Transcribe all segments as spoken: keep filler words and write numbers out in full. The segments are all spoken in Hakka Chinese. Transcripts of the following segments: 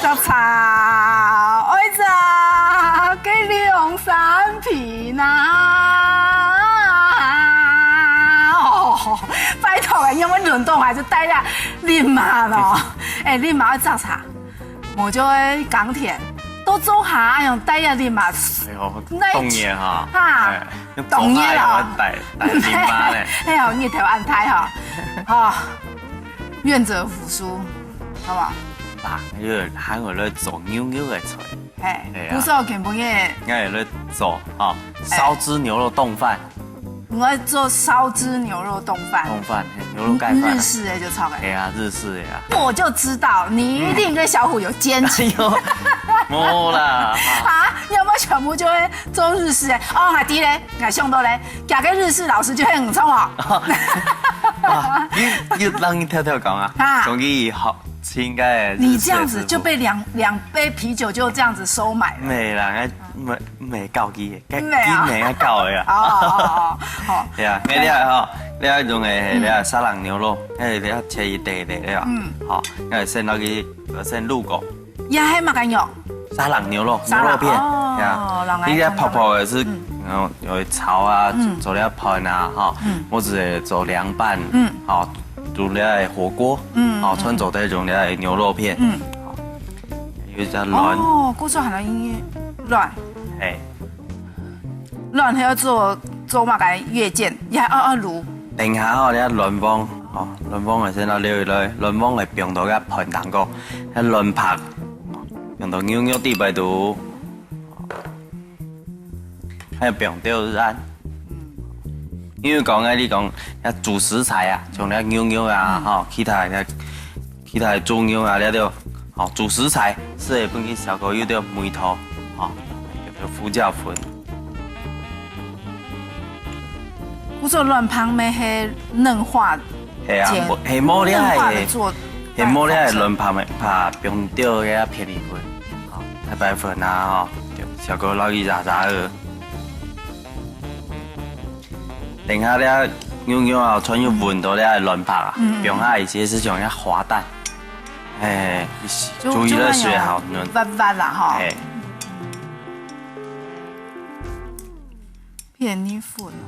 摘茶，愛摘，該兩三皮呐！哦，拜託欸，你有無輪到還係帶呀？你媽咯，欸，你媽愛摘茶，我就會耕田，都做下用帶呀，你媽。哎呦，那一冬天哈，啊，哎，冬天哦，帶帶你媽嘞。哎呦，日頭恁大哈，哦，願者服輸，好不好？啊，那个還有咧做牛肉个菜。 嘿，哎呀。不是我肯不愿意。应该有咧做哈，烧汁牛肉冻饭。我要做烧汁牛肉冻饭。冻饭，嘿，牛肉盖饭啊。日式的就超哎。哎呀，日式的呀。我就知道你一定跟小虎有奸情。哎呦，没啦。啊，你有没有全部就会做日式的？哦，我知咧，我想到咧，今个日式老师就会很冲哦。啊，你你让你跳跳讲啊，啊。讲起好，应该你这样子就被两两杯啤酒就这样子收买了。没啦，没没搞佢，没啊，你没搞的啊。哦哦哦，好。对啊，你啊吼，你啊用个，你啊沙朗牛肉，哎，你啊切一块一块，对吧？嗯，好，那先落去，先入口。也还蛮敢用。沙朗牛肉，沙朗牛肉片，哦，对啊，你个泡泡的是，然后有炒啊，做了饭啊，哈，或者做凉拌，嗯，好，煮了火锅，嗯，好，穿做的用了牛肉片，嗯，好，有一只卵。哦，故所还有音乐卵。哎，卵还要做做嘛个月见，也还要要卤。等一下哦，你要卵黄，哦，卵黄的先拿留一留，卵黄的放到个盆当中，那卵白，放到牛肉底背肚。 还有放豆仔。因为讲啊，你讲要煮食材啊，像那牛肉啊，吼，其他个其他个猪肉啊，了了，吼，煮食材是会分佢效果有点味道，吼，有胡椒粉。我说卵白咩，系嫩化，系啊，煎，系无了嫩化的做，系无了卵白咩，白放掉个片里粉，吼，太白粉啊，吼，对，效果老一渣渣个。 等下咧，牛肉啊，穿有闻到咧卵白啊，嗯，放下一些是像要滑蛋，哎，就注意了水好嫩。弯弯啦哈。哎，骗你粉哦。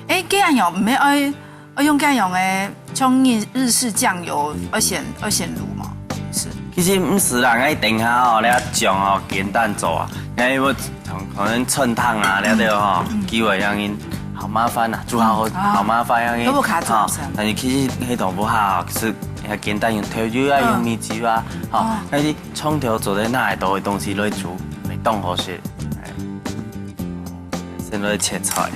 哎，这样有没有？哎， 我用这样个，像日日式酱油，我先我先卤嘛，是。其实毋使啦，𠊎等下哦，你醬哦，简单做啊。𠊎因为可能汆烫啊，了了吼，机会让人好麻烦啊，煮好好麻烦让人。都不卡煮成。但是其实系统不好，是要简单用调味啊，用米酒啊，吼，但是从头做在那里都会东西来煮，会当好食。哎，先来切菜。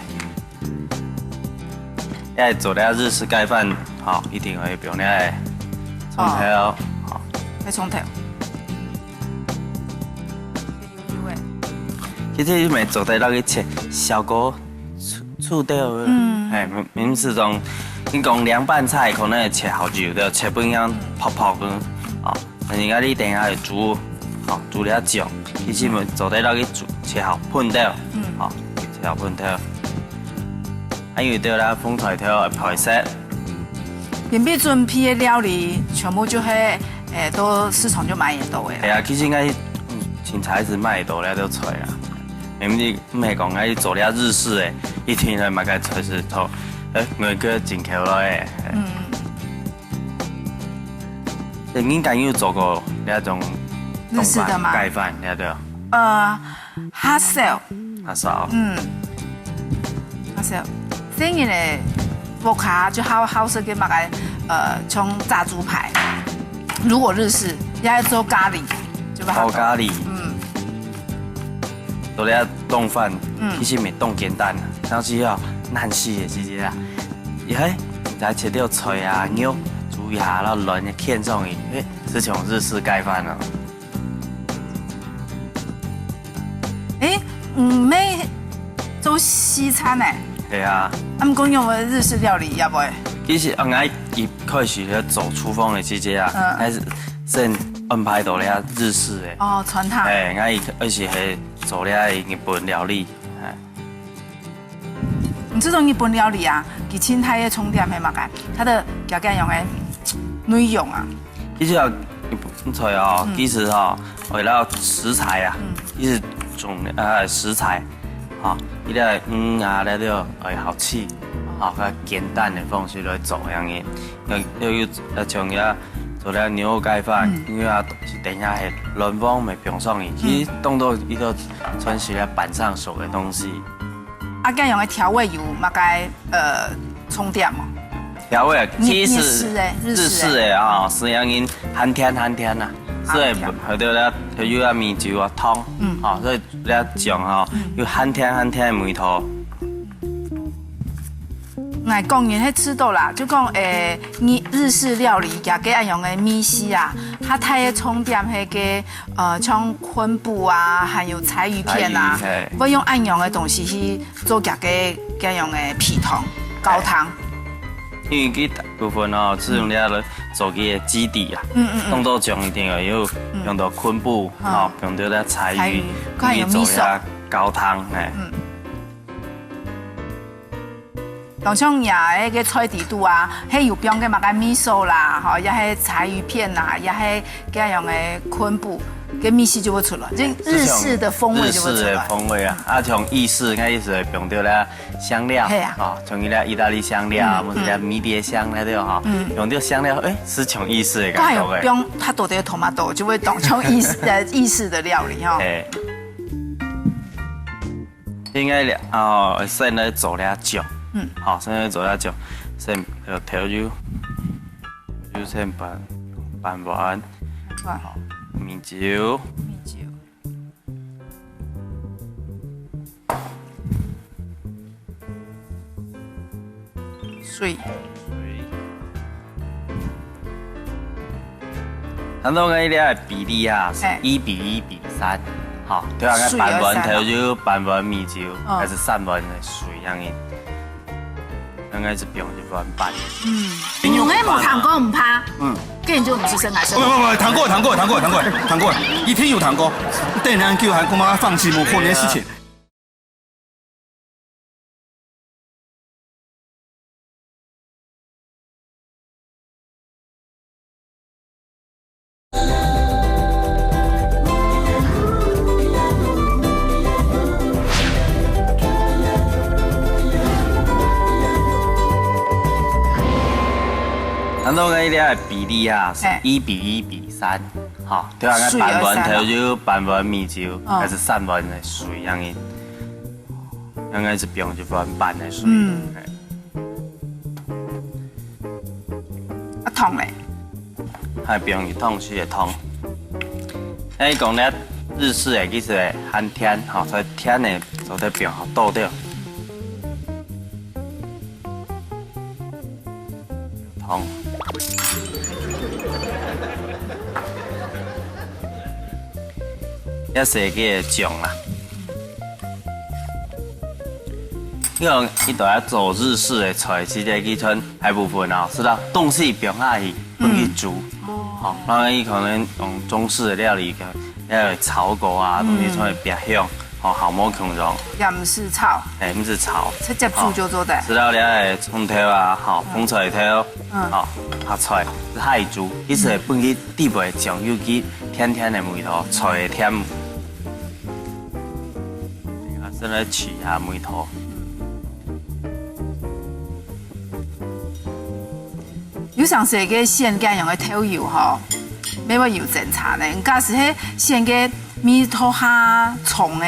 要做了日式盖饭，吼，一定会放了个葱头，吼。个葱头。其实你们做得落去切，效果出出掉个。嗯。哎，明明是种，你讲凉拌菜可能切好久的，切不一样泡泡个，哦。 但是啊，你等下煮，吼，煮了醬，其实我们做得落去煮，切好粉条，嗯，吼，切好粉条。还有对啦，红菜条、白色。准备准备的料理全部就系，诶，都市场就买得到的啦。系啊，其实应该，嗯，青菜是买得到了，都菜啊。因为你毋系讲爱做了日式的，一定要买个菜市场，诶，我个进口了诶。嗯。 你应该有做过那种日式的吗？盖饭，对不对？呃，好少。好少。嗯，好少。所以你呢，屋下就好好食个嘛个，呃，像炸猪排。如果日式，也要做咖喱，就好。哦，咖喱。嗯。做了冻饭，嗯，其实也冻简单啊，但是要难洗的，其实啊。 伊嘿，你再切掉菜啊、肉、猪牙，然后卵也片上去，嘿，是像日式盖饭哦。诶，嗯，妹做西餐呢？对啊。啊，毋过用个日式料理也袂。其实，嗯，我一开始咧做厨房的时节啊，嗯，还是先安排到了日式的。哦，传统。哎，我一开始系做了日本料理，哎。 你这种日本料理啊，佢清淡个重点系嘛个？它的加加用个内容啊，其實啊，你不，你菜哦，嗯。其實哦，為了食材啊，嗯。其實種，呃，食材，哦，一定要，嗯啊，那就，哎，好吃，哦，較簡單的方式來做，恁樣个。又，又，又，呃，像呀，做了牛肉蓋飯，嗯。因為啊，是等一下係卵黃會放上去，其實當做一個算是咧半生熟的東西。 啊，恁樣个調味有麼个，呃，重點無？調味啊，日，其實日式的，日式的。日式的啊，係恁樣，鹹甜鹹甜啊，所以鹹甜。好多咧，就有啊米酒啊湯，嗯。哦，所以咧醬吼，嗯。有鹹甜鹹甜的味道。𠊎講人係知道啦，就講，誒，日，日式料理，佢个恁樣个米絲啊，佢大个重點係个 呃，像昆布啊，還有柴魚片啊，柴魚，嘿。會用恁樣个東西去做佢个，恁樣个皮湯、高湯。因為佢大部分哦，係用這來做佢个基底啊。嗯，嗯，嗯。當做醬一定要有，嗯。用到昆布，嗯。哦，用到這柴魚，柴魚，還有去做這高湯，嘿。嗯。 當像這个菜底肚啊，係有放个麼个味噌啦，吼，也係柴魚片啦，也係恁樣个昆布，个味緒就會出來，就日式的風味就會出來。日式的風味啊，啊，像意式，𠊎意思係放到了香料，係啊。哦，像一粒義大利香料，嗯，或者一粒迷迭香那種哈，嗯。用到香料，哎，係像意式的感覺哎。還有放較多的tomato，就會當像意式的，意式的料理哈。哎。 應該了，哦，先來做了醬。嗯。好，先來做了醬，先，呃，調油，調油先半，半碗，好，米酒，米酒，水。 差不多个一个比例啊，係一比一比三。好，對啊，該半碗頭就半碗米酒，還係三碗个水恁樣。應該係放一碗半。嗯，你無聽過毋怕，嗯，根本就毋係生來生。不不不，聽過聽過聽過聽過聽過，一定有聽過。等下叫還講嘛放棄無可能个事情。 差不多个一个比例啊，係一比一比三。好，對啊，該半碗頭就半碗米酒，還係三碗个水恁樣。 應該係放一碗半个水。嗯。啊，湯咧？還放一湯匙个湯。哎，講咧日式个，其實个鹹甜，吼，所以甜个做得放較多點。湯。也係个醬啦。 因為你都愛做日式个菜，其實佢全大部分哦，係啦，東西放下去，分佢煮。嗯。哦，然後佢可能用中式个料理，可能要有炒過啊，東西才會比較香，哦，好無共樣。也毋使炒，哎，毋使炒，直接煮就做得。哦，係啦，你愛蔥頭啊，吼，紅菜頭，嗯。哦，白菜，下去煮，其實分佢底背醬油佢甜甜个味道，菜个甜。 啊，先來試下味道。有常時个選恁樣个豆油吼，乜會有爭差呢。假使係選个味道較重个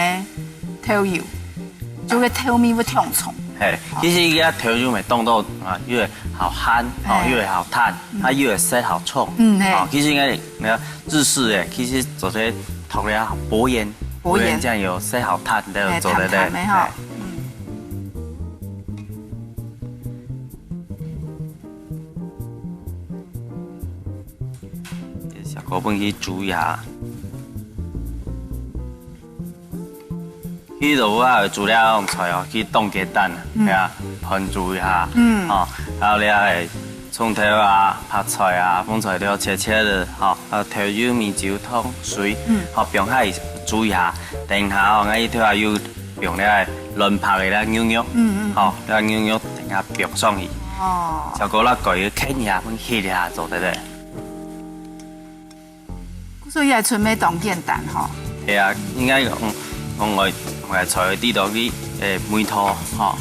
豆油，就个豆味會忒重。嘿，其實佢个豆油乜當多啊，又會好鹹，哦，嘿。又會好淡，嗯。啊，又會色好重。嗯，嘿。哦，其實應該 你看日式个，其實做得塗了薄鹽，薄鹽。薄鹽醬油，色好淡，都有做得个。哎，淡淡个吼。哎。嗯。這小火分佢煮一下。 佢就話煮了用菜哦，佢當簡單，嗯。係啊，燜煮一下，嗯。哦，還有你个蔥頭啊、白菜啊、紅菜頭切切个，吼，還有豆油、米酒、糖、水，嗯。吼，放下去煮一下。等下哦，𠊎一頭啊又放了卵白个啦牛肉，嗯，嗯。吼，了牛肉等下放上去。哦。小火啦，蓋佢炕一下，分佢炕一下做得了。所以這出乜當簡單吼。係啊，應該講，講𠊎，𠊎菜知道佢，誒，味道，吼，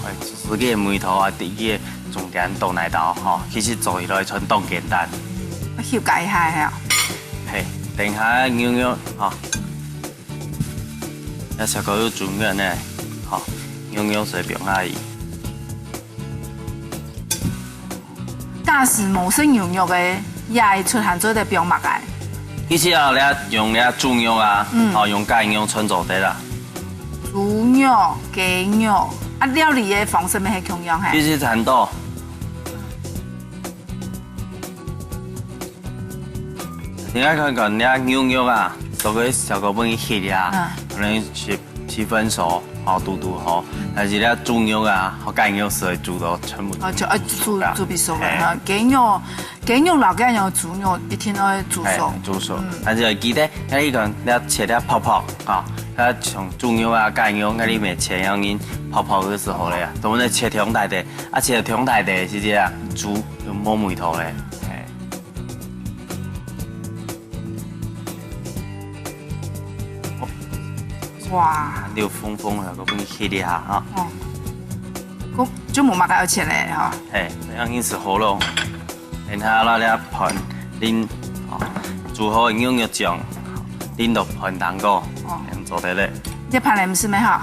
誒，自家个味道啊，知佢个中間到哪兜，吼，其實做起來算當簡單。我修改一下吼。係，等下牛肉，吼，這小可有煮軟呢，吼，牛肉先放下去。 假使無食牛肉个，這一出還做得放麼个？其實啊，你用你豬肉啊，嗯。哦，用雞肉全做得啦。豬肉、雞肉，啊，料理个方式乜係共樣嘿？其實差毋多。你愛看看，你牛肉啊，做个小可分佢翕啊，嗯。可能十，十分熟，好，堵堵好。但是你豬肉啊，和雞肉係會煮到全部哦，就，呃，煮，啊。煮比熟个，嘿。哈。雞肉，雞肉摎雞肉，豬肉一定愛煮熟。嘿，煮熟。嗯。但是要記得，該一個你要切得薄薄，哈，該像豬肉啊、雞肉，該你乜切要緊薄薄个時候咧，都毋能切忒大垤，啊，切忒大垤，係這樣，煮就無味道咧。嘿。 哇。有紅紅啊，我分你翕一下啊。哦。我就無麼个愛切咧吼。嘿，恁樣已經係好咯。然後拿這盤淋，哦，煮好个牛肉醬，淋到盤頂高，哦。恁樣做得咧。這盤來毋係咩吼？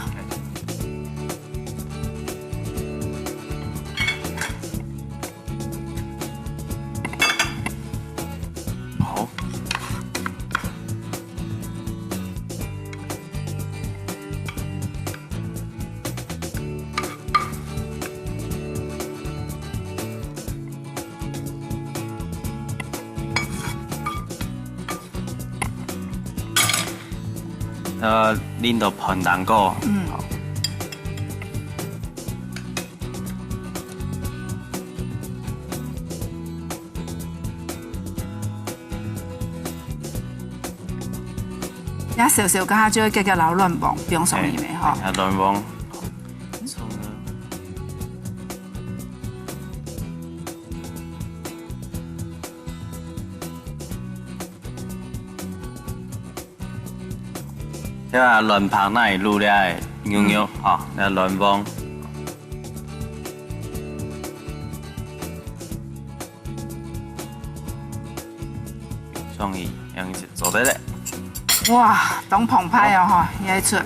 好。呃，淋到盤頂高。嗯。好。 這燒燒，該下就會遽遽摎卵黃放上去咩吼？嘿，啊，卵黃。 這下卵白拿來滷這个牛肉，嗯。吼，這卵黃。終於，恁樣就做得咧。哇，當澎湃哦，吼，這一出。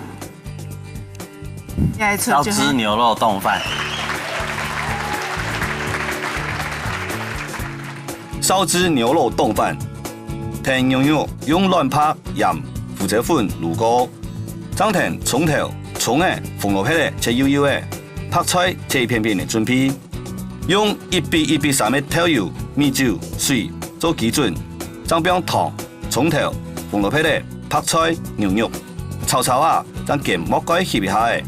這一出就係燒汁牛肉凍飯。燒汁牛肉凍飯，䟓牛肉用卵白、鹽、胡椒粉滷過，正䟓蔥頭、蔥仔、紅蘿蔔仔切幼幼仔，白菜切一片片來準備。用一比一比三个豆油、米酒、水做基準，正放糖、蔥頭、紅蘿蔔仔、白菜、牛肉，炒炒啊，正㧡鑊蓋翕一下仔。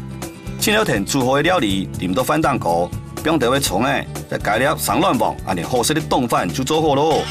盡量䟓煮好个料理淋到飯頂高，放兜仔蔥仔，再加粒生卵黃，恁樣好食个凍飯就做好咯。